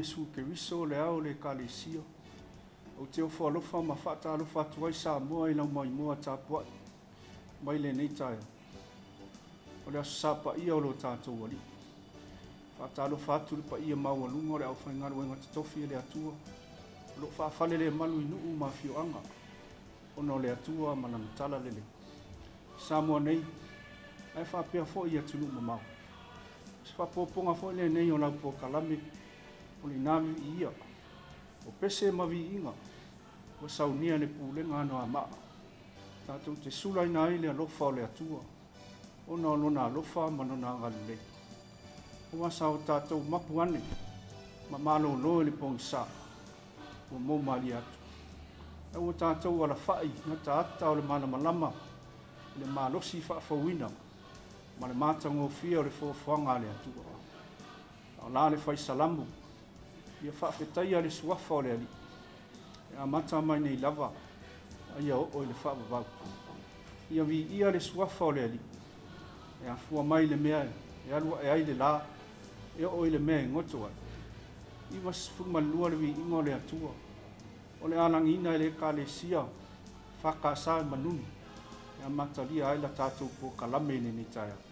Iesu Keriso le Ao o le Ekalesia, ou te ofo alofa ma faatalofa atu ai Samoa i lau maimoa tapuai mai lenei taeao. O le Aso Sa paia o lo tatou Alii. Faatalofa atu i le paia maualuga o le aufaigaluega totofi a le Atua o lo o faafalelemalu i nuu ma afioaga ona o le Atua ma Lana Talalelei i Samoa nei ae faapea foi i atunuu mamao. O se faaopoopoga foi lenei o lau polokalame o le Ina Viiia o pese ma viiga ua saunia e le Pulega a Anoamaa tatou te sulaina ai le alofa o le Atua ona o Lona alofa ma Lona agalelei. Aua sa o tatou mapu ane ma malolo i le pogisa ua mou malie atu. Ae ua tatou alafai gataata o le malamalama i le malosi faafouina ma le matagofie o le foafoaga a le Atua. A o la le fai Salamu, ia faafetaia le suafa o le Alii, e amata mai nei lava a ia oo i le faavavau. Ia viia le suafa o le Alii, e afua mai i le mea e alu ae ai le la, e oo i le mea e goto ai. 92 le viiga o le Atua, o le alagiina e le Ekalesia EFKS e Manunu e amatalia ai la tatou polokalame i lenei taeao.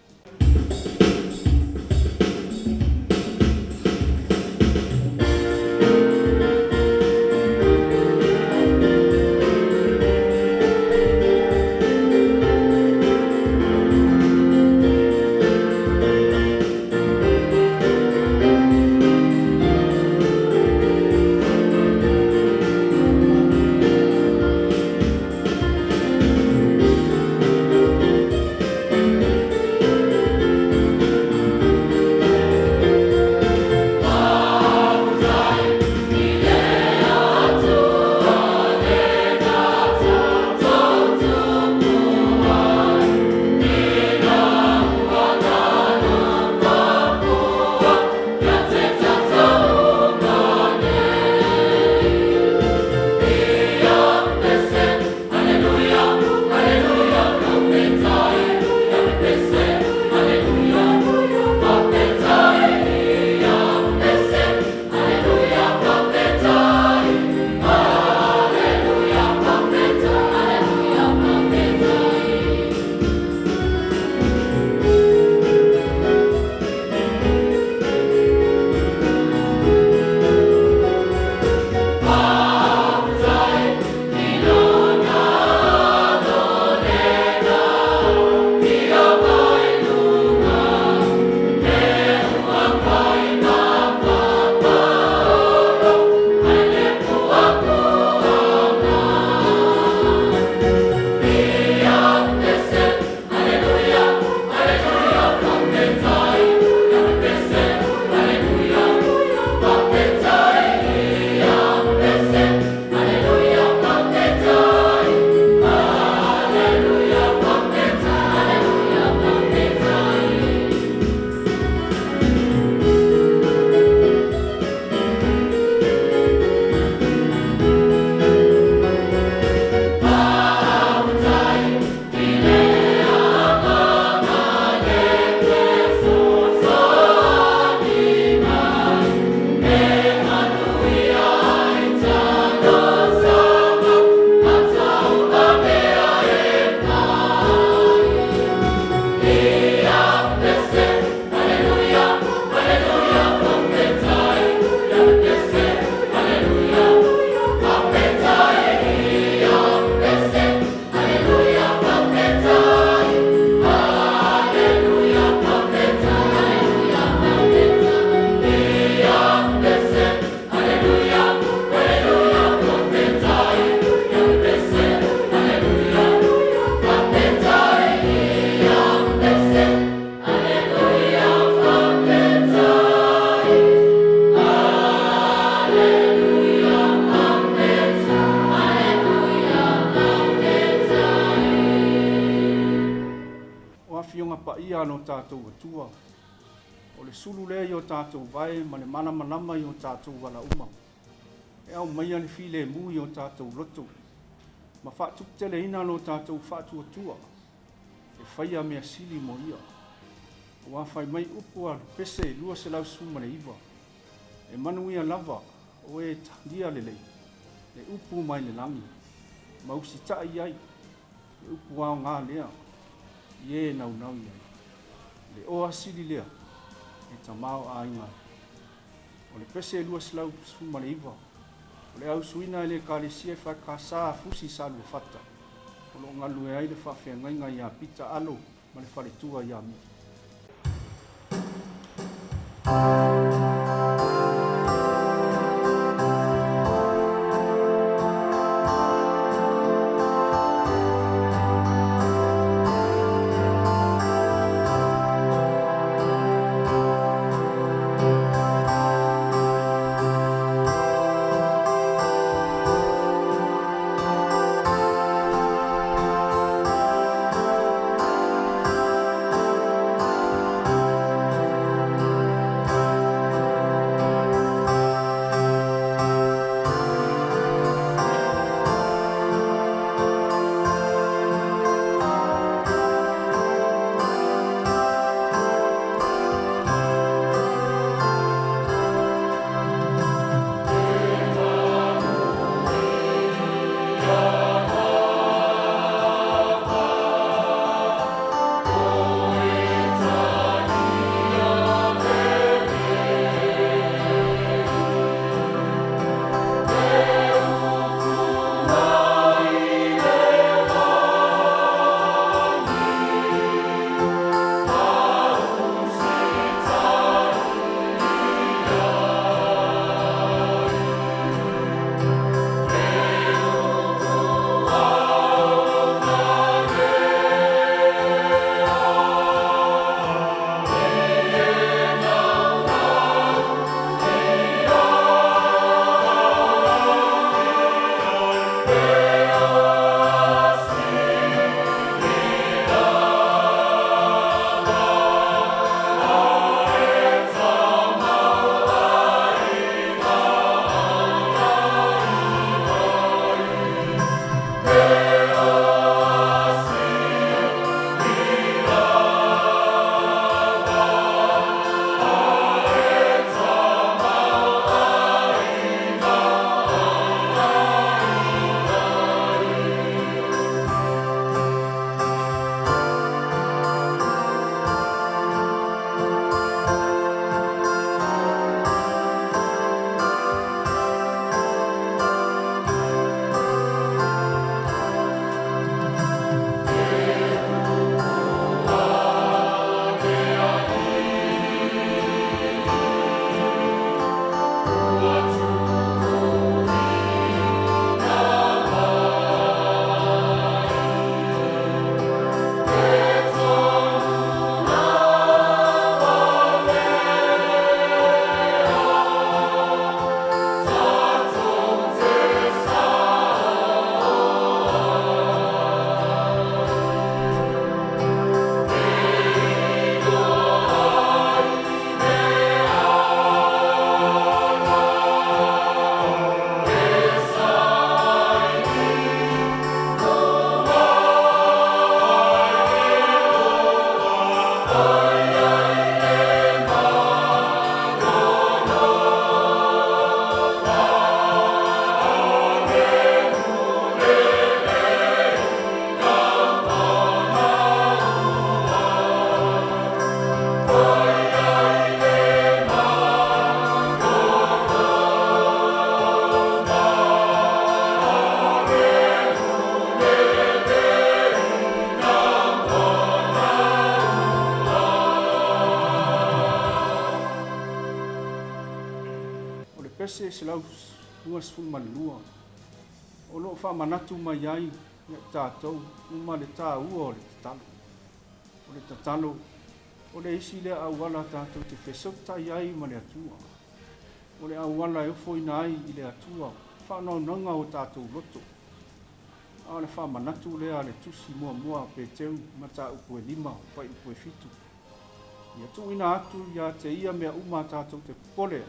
O Afioga Paia a lo tatou Atua, o le sulu lea i o tatou vae ma le malamalama i o tatou ala uma. E aumaia le filemu i o tatou loto ma faatuputeleina lo tatou faatuatua e faia mea sili mo ia. Aua fai mai upu a Pese 219. E manuia lava o e talia lelei le upu mai le lagi ma usitai i ai le upu aoga lea i e naunau i ai. Le oa sili lea e tamaoaiga ai. O le pese 219, o le ausuina e le Ekalesia EFKS a Fusi Saluafata, o lo o galulue ai le faafeagaiga ia Pita Alo ma le faletua ia Mili. O le pese 122 o lo o faamanatu mai ai ia i tatou uma le taua o le tatalo. O le tatalo, o le isi lea auala tatou te fesootai ai ma le Atua. O le auala e ofoina ai i le Atua faanoanoga o tatou loto. A o le faamanatu lea a le Tusi Muamua a Peteru, mataupu e 5, fuaiupu e 7. Ia tuuina atu ia te ia mea uma tatou te popole ai,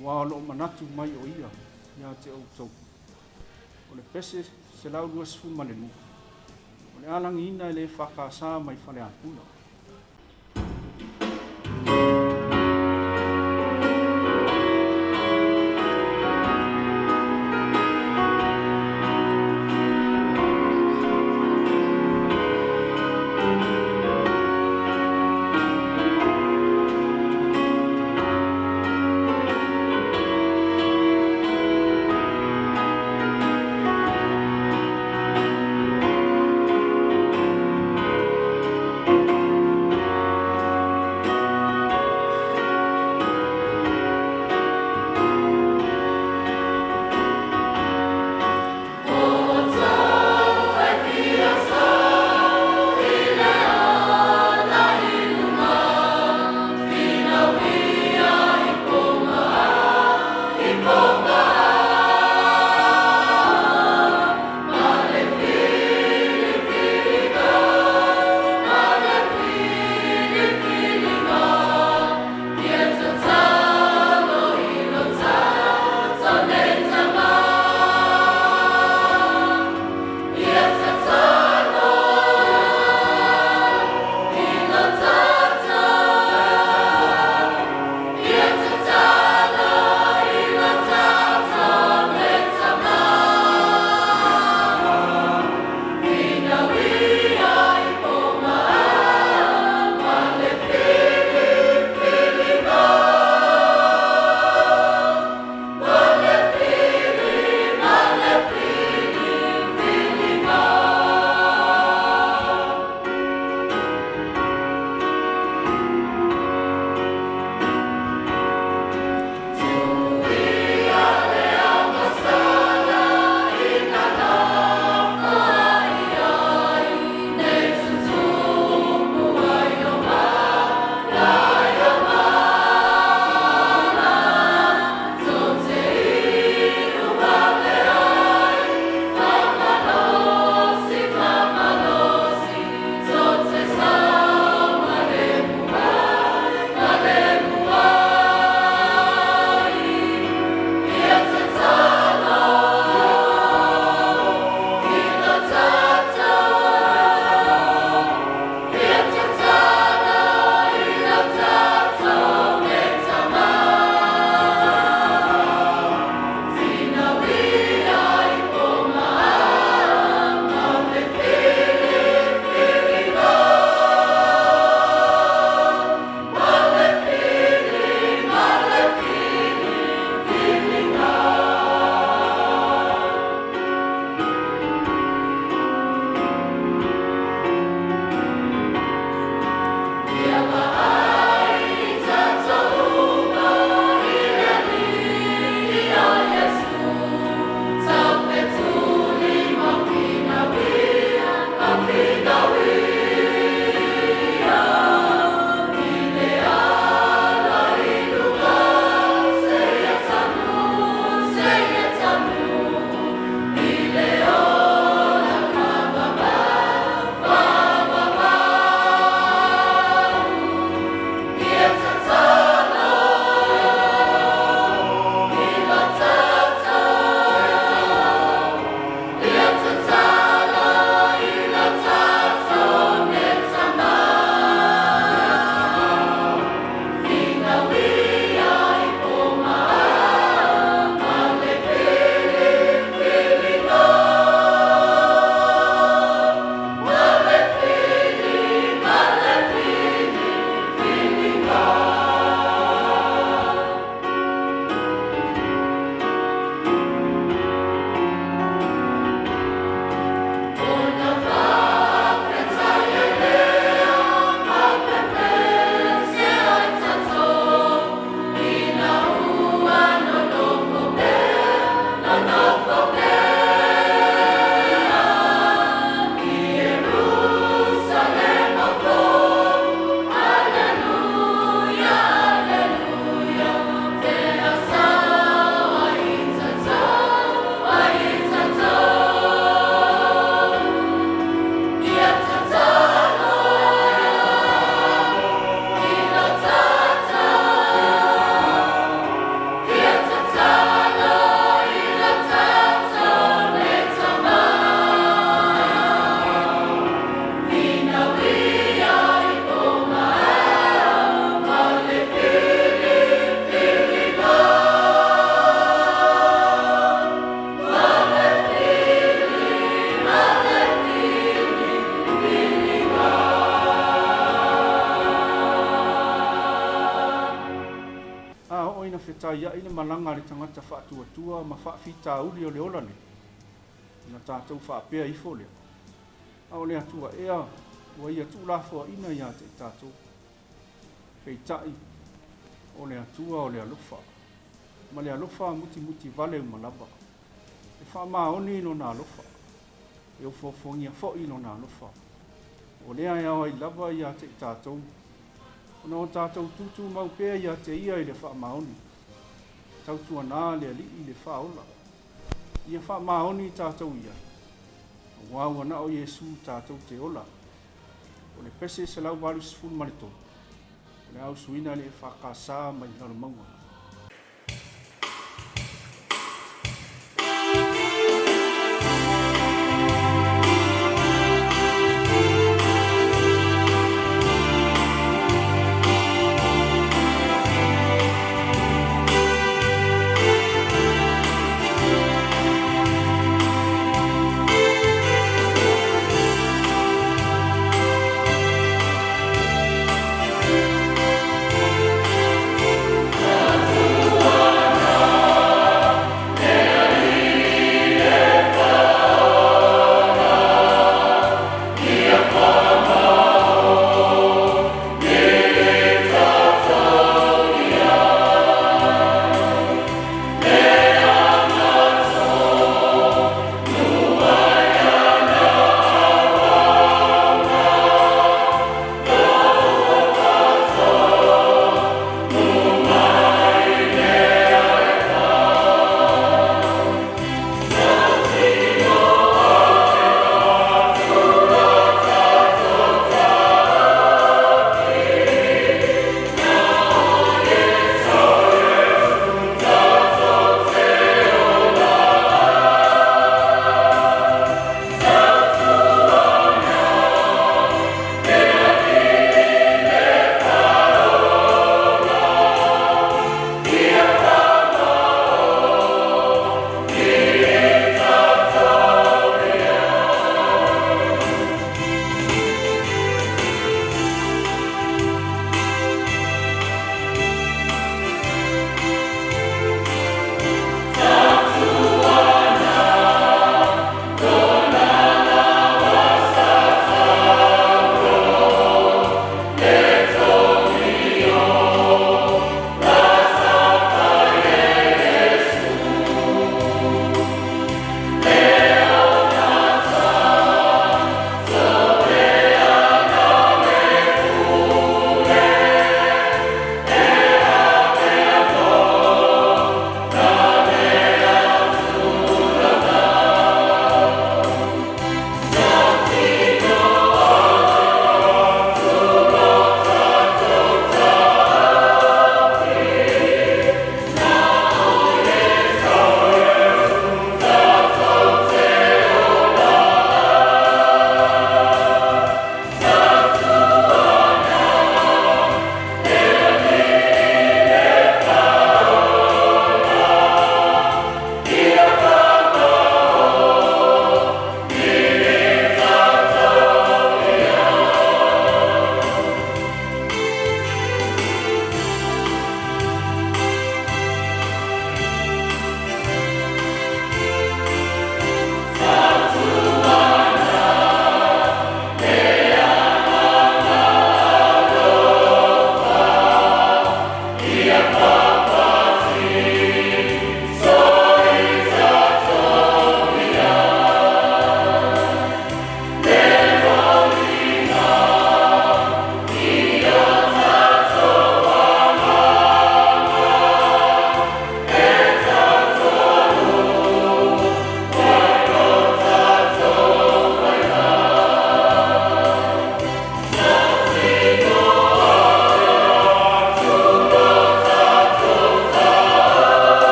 aua o lo o manatu mai o ia ia te outou. O le pese 122, o le alagiina e le EFKS mai Faleapula. ai le malaga a le tagata faatuatua ma faafitauli o le ola nei? Ona tatou faapea ifo lea, A o le Atua ea ua Ia tuulafoaina ia te i tatou? Peitai, o le Atua o le alofa, ma le alofa mutimuti vale uma lava. E faamaoni Lona alofa, e ofoofogia foi Lona alofa. O lea e ao ai lava ia te i tatou, ona o tatou tutumau pea ia te Ia i le faamaoni. Tautuana le Alii le Faaola. Ia faamaoni tatou i ai, aua ua na o Iesu tatou te ola. O le pese 183, o le a usuina e le EFKS mai Lalomauga.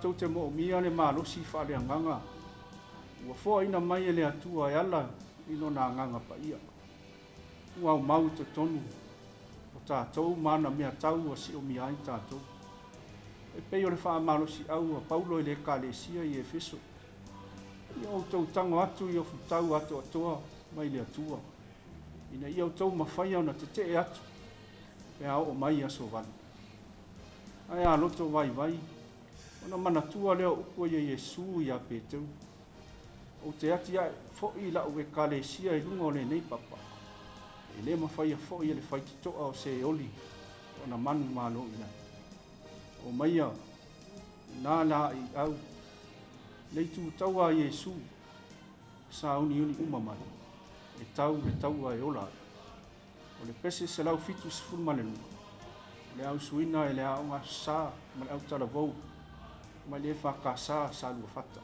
tatou te moomia le malosi faaleagaga ua foaina mai e le Atua e ala i Lona Agaga Paia, ua aumau i totonu o tatou ma ana meatau ua siomia ai tatou. E pei o le faamalosiau a Paulo i le Ekalesia i Efeso, Ia outou tago atu i ofutau atoatoa mai le Atua, ina ia outou mafaia ona tetee atu pe a oo mai aso vale. Ae a loto vaivai, ona manatua lea o upu a Iesu iā Peteru, Ou te atiae foi i la'u Ekalesia i luga o lenei papa, e le mafaia foi e le faitotoa o Seoli ona manumalo i ai. Omaia na laeiau le itu taua a Iesu sauniuni uma mai, e tau le taua e ola ai. O le pese 172, o le a usuina e le Aoga Aso Sa ma le Autalavou mai le EFKS Saluafata.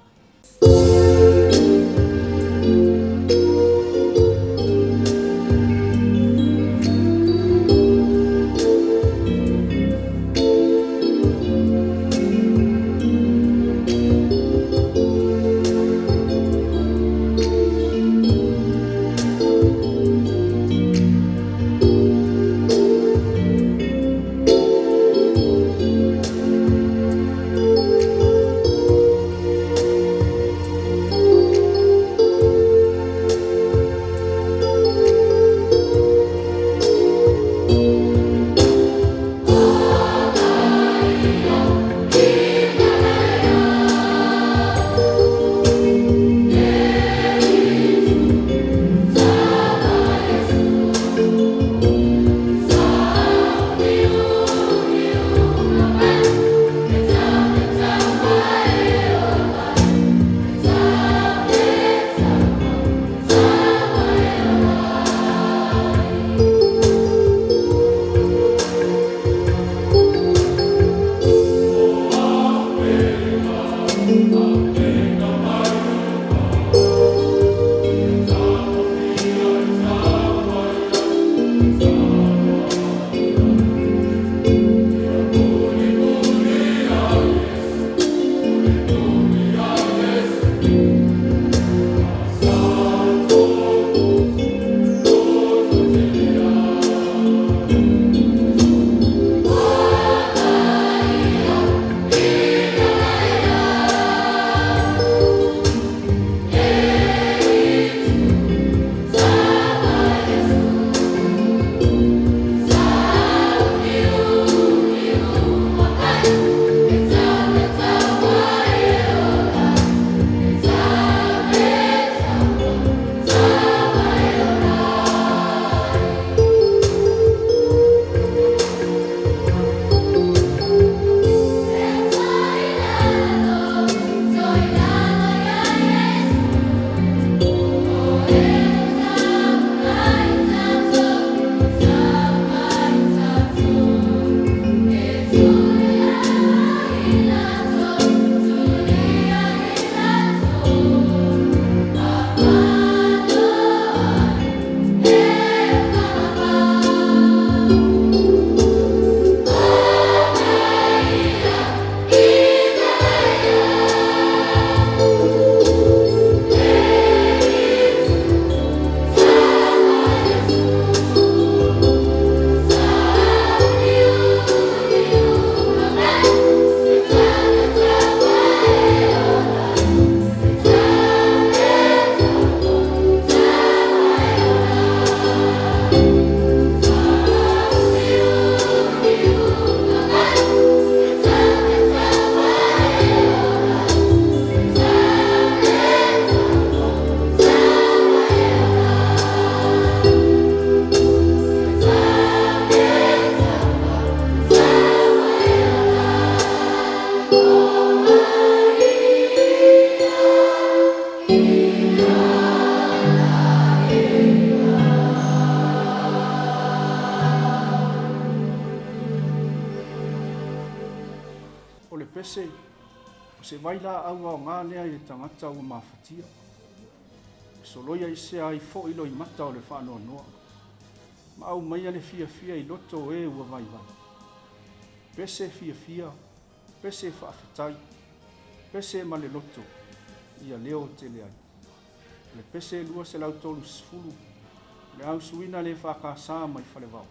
O le pese, o se vailaau aoga lea i le tagata ua mafatia. E soloia ese ai foi loimata o le faanoanoa, ma aumaia le fiafia i loto o e ua vaivai. Pese fiafia, pese faafetai. Pese ma le Loto, ia leo tele ai. O le pese 230, o le ausuina le EFKS mai Falevao.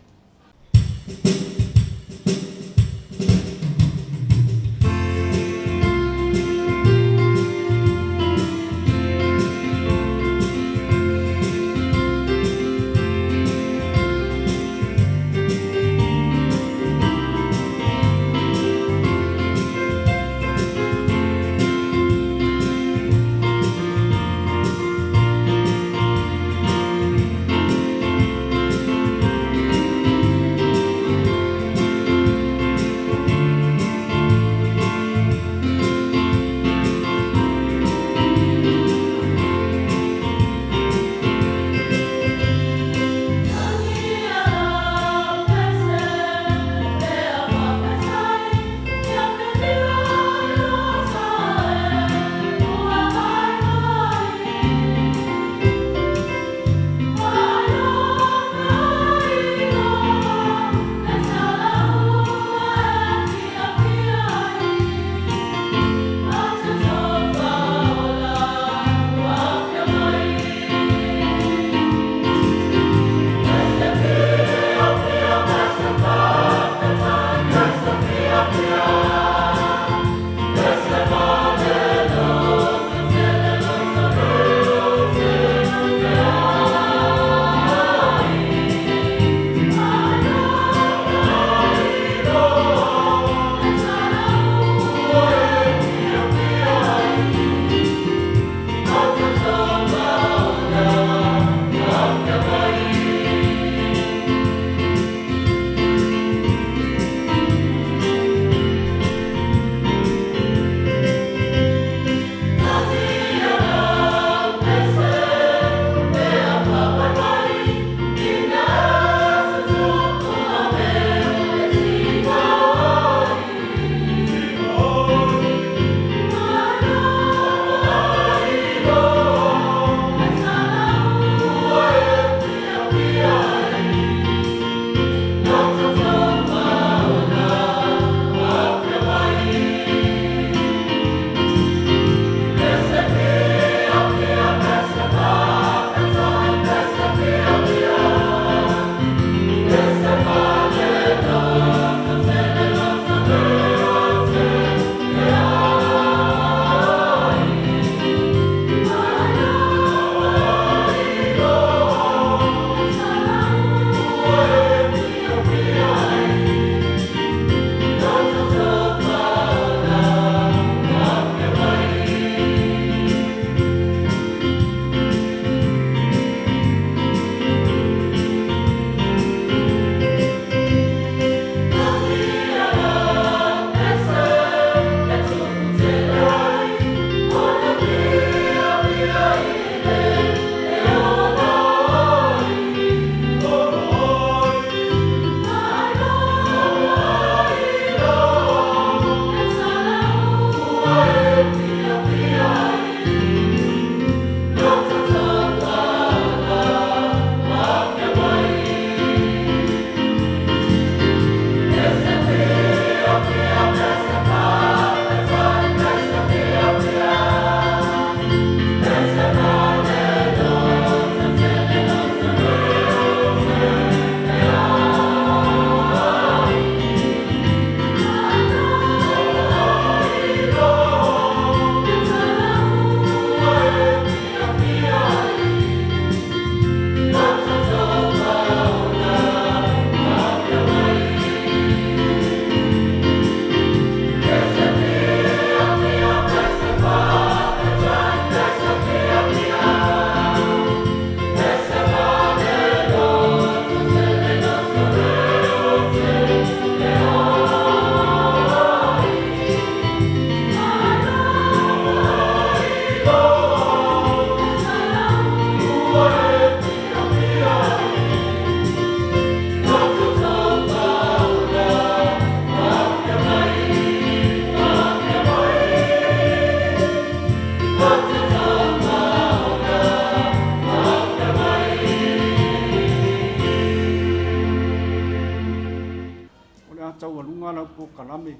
O le a taualuga lau polokalame.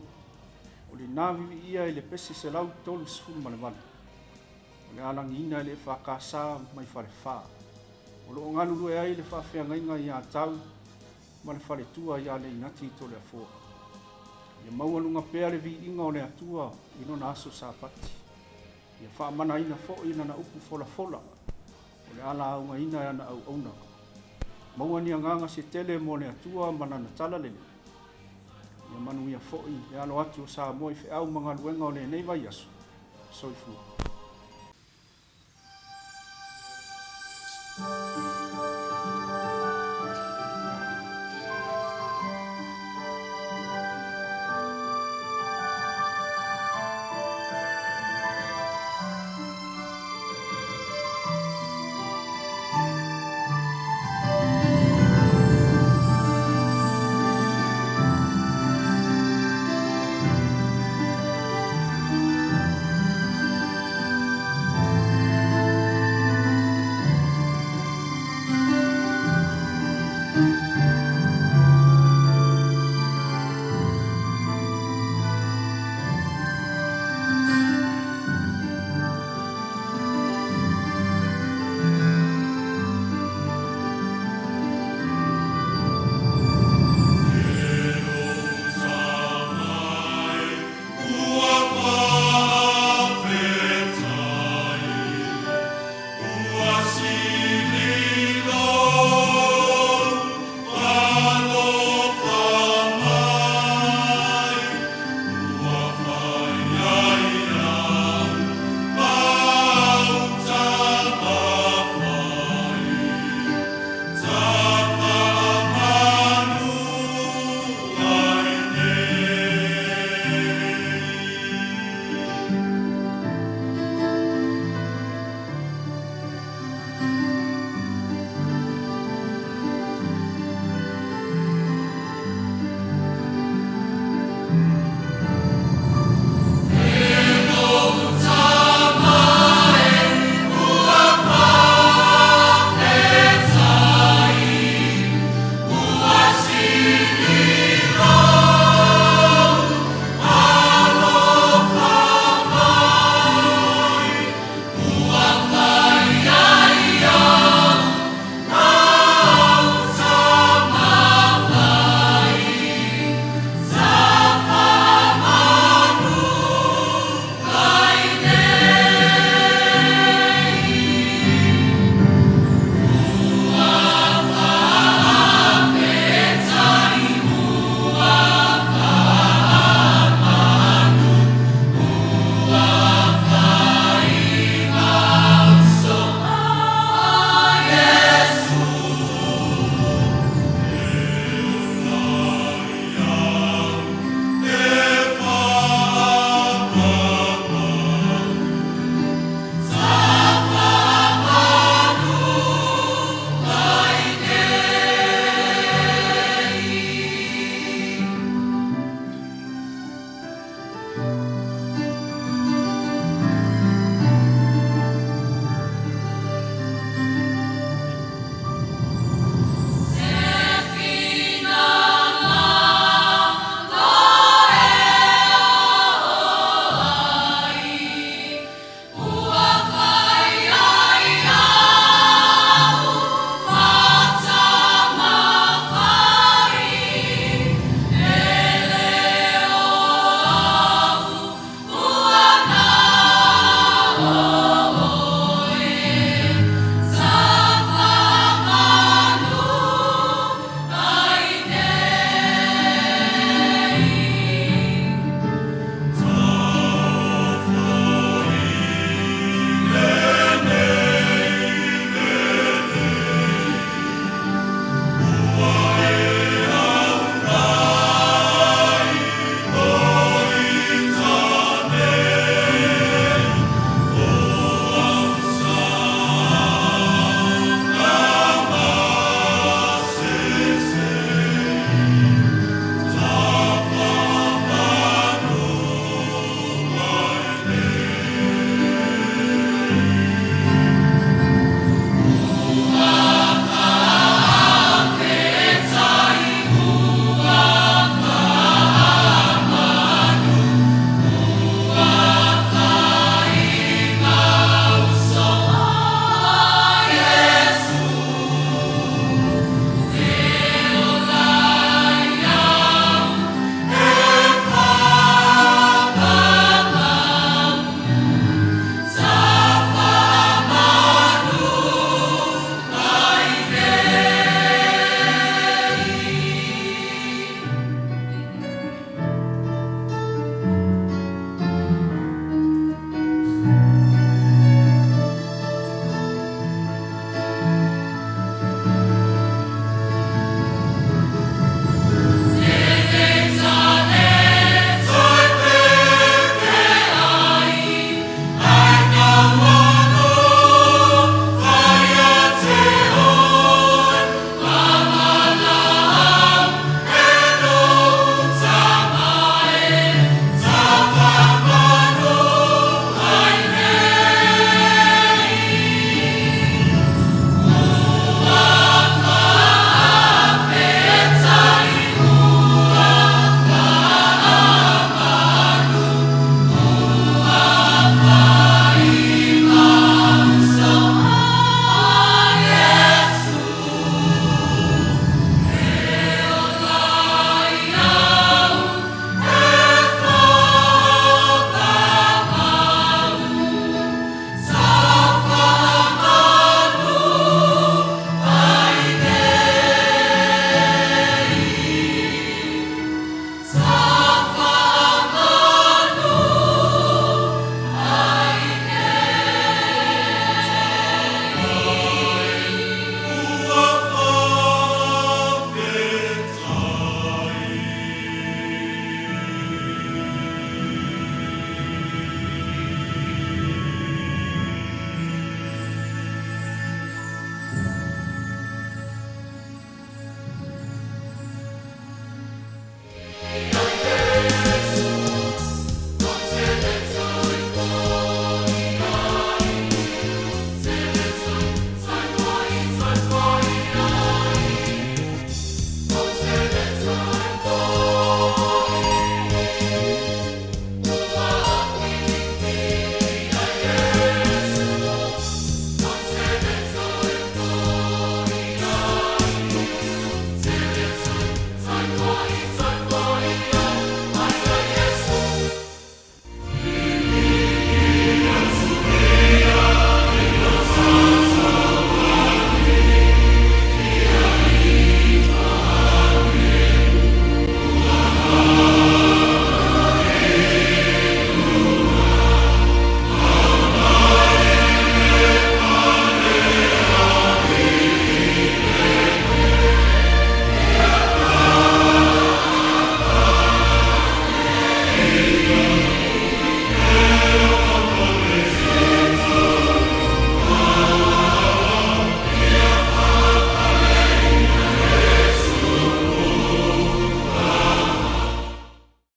O lena viviia i le pese 138, o le a lagiina e le EFKS mai Falefa, o lo o galulue ai le faafeagaiga ia Tau ma le faletua ia Leinati Toleafoa. Ia maualuga pea le viiga o le Atua i Lona aso Sapati. Ia faamanaina foi Lana upu folafola o le a laugaina e ana auauna. Maua ni agaga se tele mo le Atua ma Lana talalelei. Ia manuia foi le alo atu o Samoa i feau ma galuega o lenei vaiaso. Soifua.